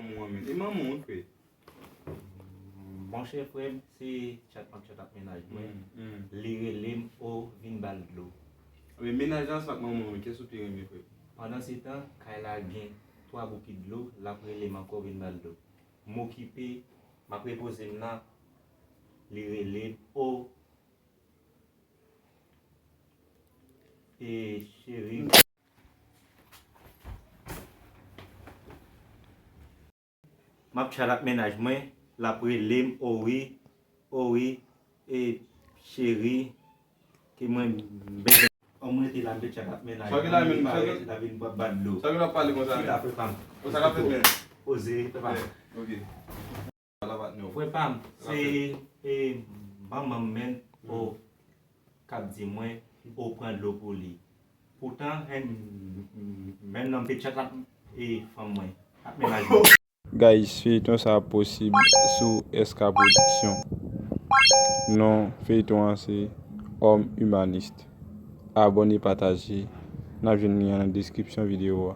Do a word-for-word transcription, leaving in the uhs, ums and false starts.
Manman w, men. E manman w, wi, frè. Monchè frè m, se tchat m ap tchat ak mennaj mwen. Li rele m, o, vin ba l dlo. Men mennaj la ansanm ak manman w, men kiyès ou pi renmen, frè? Pandan se tan, kay la gen twa bouki dlo, l ap rele m ankò, vin ba l dlo. M okipe, m ap repoze m la, li rele m, o, e cheri. M ap tchat ak mennaj mwen, l ap rele m, o wi, o wi, e cheri, ke mwen bezwen. O, m rete la, m te tchat ak mennaj mwen, li parèt, l ap vin bat dlo. Sa gen w ap pale konsa, men? Ki la, frè pa m? O, sa k ap fèt, men? Poze, frè pa m. Ok. Ala patnè w. Frè pa m, se, e, manman m, men, o, k ap di mwen, o, pran dlo pou li. Poutan, menm nan m te tchat ak, e, fanm mwen, ak mennaj mwen. Guys, feyton sa posib sou S K Production. Non feyton an se Homme Humaniste. Abòne, pataje, n ap jwenn li an nan deskripsyon videyo a.